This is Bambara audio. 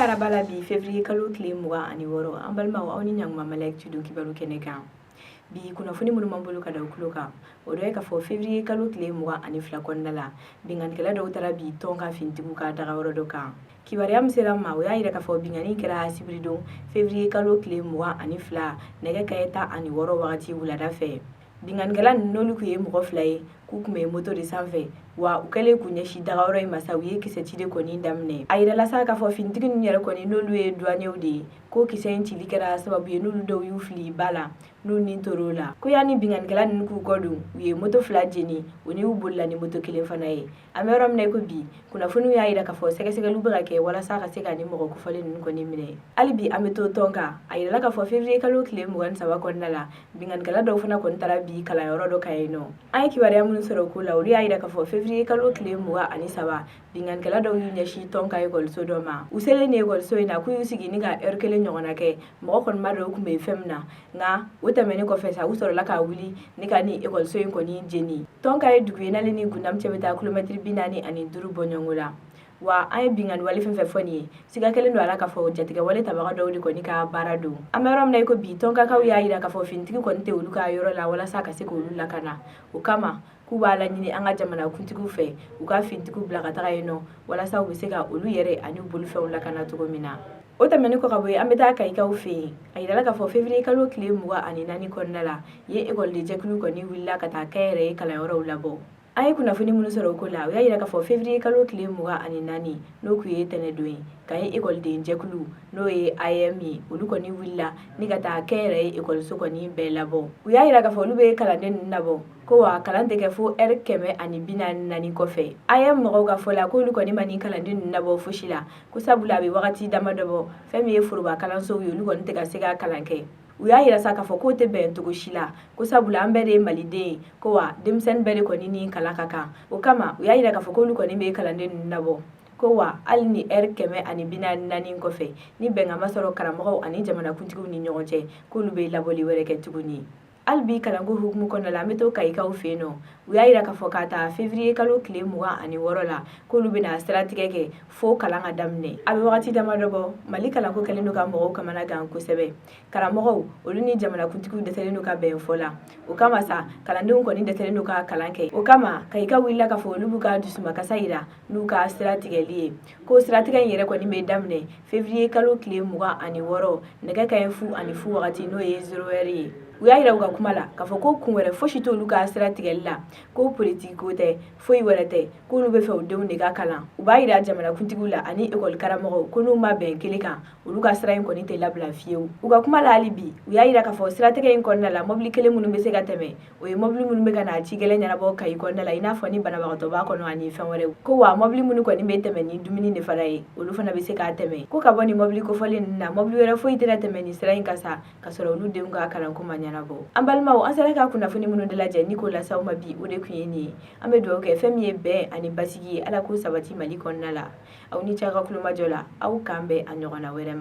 Araba la bi, février kalo tile 26. An balimaw, aw ni ɲanguma Mali Actu don kibaru kɛnɛ kan. Bi kunnafoni minnu b'an bolo ka da kulo kan, o dɔ ye k'a fɔ février kalo tile 22 kɔnɔna la, binkannikɛla dɔw taara bin Tonka finitigiw ka dagayɔrɔ dɔ kan. Kibaruya min sera ma, o y'a yira k'a fɔ binkanni kɛra sibiridon, février kalo tile 22, nɛgɛ kaɲɛ 16 wagati wulada fɛ. Binkannikɛla ninnu, n'olu tun ye mɔgɔ fila ye, k'u tun bɛ moto de sanfɛ, wa u kɛlen k'u ɲɛsin dagayɔrɔ in ma sa, u ye kisɛci de kɔni daminɛ. A yirala sa k'a fɔ finitigi ninnu yɛrɛ kɔni, n'olu ye duwanew de ye, ko kisɛ in cili kɛra sababu ye n'olu dɔw y'u fili ba la, n'u ni tor'o la. Ko yanni binkannikɛla ninnu k'u kɔ don, u ye moto fila jeni, u ni u bolila ni moto kelen fana ye. An bɛ yɔrɔ min na i ko bi, kunnafoniw y'a yira k'a fɔ sɛgɛsɛgɛliw bɛ ka kɛ walasa ka se ka ni mɔgɔ kofɔlen ninnu kɔni minɛ. Hali bi an bɛ to Tonka. A yirala k'a fɔ février kalo tile 23 kɔnɔna la, binkannikɛla dɔw fana kɔni taara bin kalanyɔrɔ dɔ kan yen nɔ. An ye kibaruya minnu sɔrɔ o ko la, olu y'a yira k'a fɔ février kalo tile 23, binkannikɛla dɔw y'u ɲɛsin Tonka ekɔliso dɔ ma. U selen ni ekɔliso in na, k'u y'u sigi ni ka heure kelen ɲɔgɔnna kɛ, mɔgɔ kɔni b'a dɔn u tun bɛ fɛn min na. Nka o tɛmɛnen kɔfɛ sa, u sɔrɔla ka wuli ni ka ni ekɔliso in kɔni jeni. Tonka ye dugu ye n'ale ni Gundam cɛ bɛ taa kilomɛtiri 45 bɔɲɔgɔnko la. Wa an ye binkanni wale fɛn fɛn fɔ nin ye, siga kɛlen don a la k'a fɔ jatigɛ wale tabaga dɔw de kɔni ka baara don. An bɛ yɔrɔ min na i ko bi, Tɔnkakaw y'a yira k'a fɔ finitigi kɔni tɛ olu ka yɔrɔ la walasa ka se k'olu lakana. O kama k'u b'a laɲini an ka jamana kuntigiw fɛ, u ka finitigiw bila ka taga yen nɔ walasa u bɛ se ka olu yɛrɛ ani u bolofɛnw lakana cogo min na. O tɛmɛnen kɔ ka bɔ yen, an bɛ taa Kayikaw fɛ yen. A yirala k'a fɔ février kalo tile 24 kɔnɔna la, yen ekɔliden jɛkulu kɔni wulila ka taa kɛnyɛrɛye kalanyɔrɔw labɔ. An ye kunnafoni minnu sɔrɔ o ko la, o y'a yira k'a fɔ février kalo tile 24, n'o tun ye tɛnɛdon ye, Kayi ekɔliden jɛkulu, n'o ye AEEM ye, olu kɔni wulila ni ka taa kɛnyɛrɛye ekɔliso kɔni bɛɛ labɔ. U y'a yira k'a fɔ olu bɛ kalanden ninnu labɔ, ko wa kalan tɛ kɛ fo heure 144 kɔfɛ. AEEM mɔgɔw ka fɔ la, k'olu kɔni ma nin kalanden ninnu labɔ fosi la, ko sabula a bɛ wagati damadɔ bɔ, fɛn min ye foroba kalansow ye, olu kɔni tɛ ka se ka kalan kɛ. U y'a yira sa k'a fɔ k'o tɛ bɛn cogo si la, ko sabula an bɛɛ de ye maliden ye, ko wa denmisɛnnin bɛɛ de kɔni ni kalan ka kan. O kama u y'a yira k'a fɔ k'olu kɔni bɛ kalanden ninnu labɔ, ko wa hali ni heure 144 kɔfɛ, ni bɛnkan ma sɔrɔ karamɔgɔw ani jamanakuntigiw ni ɲɔgɔn cɛ, k'olu bɛ labɔli wɛrɛ kɛ tuguni. Hali bi kalanko hukumu kɔnɔna la, an bɛ to Kayikaw fɛ yen nɔ. U y'a yira k'a fɔ k'a ta février kalo tile 26 la, k'olu bɛna siratigɛ kɛ fo kalan ka daminɛ. A bɛ wagati damadɔ bɔ, Mali kalanko kɛlen don ka mɔgɔw kamana gan kosɛbɛ. Karamɔgɔw, olu ni jamanakuntigiw dɛsɛlen don ka bɛn fɔ la. O kama sa, kalandenw kɔni dɛsɛlen don ka kalan kɛ. O kama Kayikaw wulila k'a fɔ olu b'u ka dusumakasa yira n'u ka sira tigɛli ye, ko siratigɛ in yɛrɛ kɔni bɛ daminɛ février kalo tile 26, nɛgɛ kaɲɛ 0 ani 0 wagati, n'o ye 0 heure ye. U y'a yira u ka kuma la k'a fɔ ko kun wɛrɛ fosi t'olu ka sira tigɛli la, ko politiki ko tɛ, foyi wɛrɛ tɛ, k'olu bɛ fɛ u denw de ka kalan. U b'a yira jamanakuntigiw la ani ekɔli karamɔgɔw ko n'u ma bɛn kelen kan, olu ka sira in kɔni tɛ labila fiyewu. U ka kuma la, hali bi u y'a yira k'a fɔ siratigɛ in kɔnɔna la, mɔbili kelen minnu bɛ se ka tɛmɛ, o ye mɔbili minnu bɛ ka na ci gɛlɛn ɲɛnabɔ Kayi kɔnɔna la, i n'a fɔ ni banabagatɔ b'a kɔnɔ ani fɛn wɛrɛw. Ko wa mɔbili minnu kɔni bɛ tɛmɛ ni dumuni de fana ye, olu fana bɛ se k'a tɛmɛ. Ko ka bɔ ni mɔbili kofɔlen ninnu na, mɔbili wɛrɛ foyi tɛna tɛmɛ nin sira in kan sa, ka sɔrɔ olu denw ka kalanko ma ɲɛnabɔ. An balimaw, an sera ka kunnafoni minnu dalajɛ ni k'o lase aw ma bi, o de tun ye nin ye. An bɛ dugawu kɛ fɛn min ye bɛn ani basigi ye, Ala k'o sabati Mali kɔnɔna la. Aw ni ce aw ka kulomajɔ la. Aw k'an bɛn a ɲɔgɔnna wɛrɛ ma.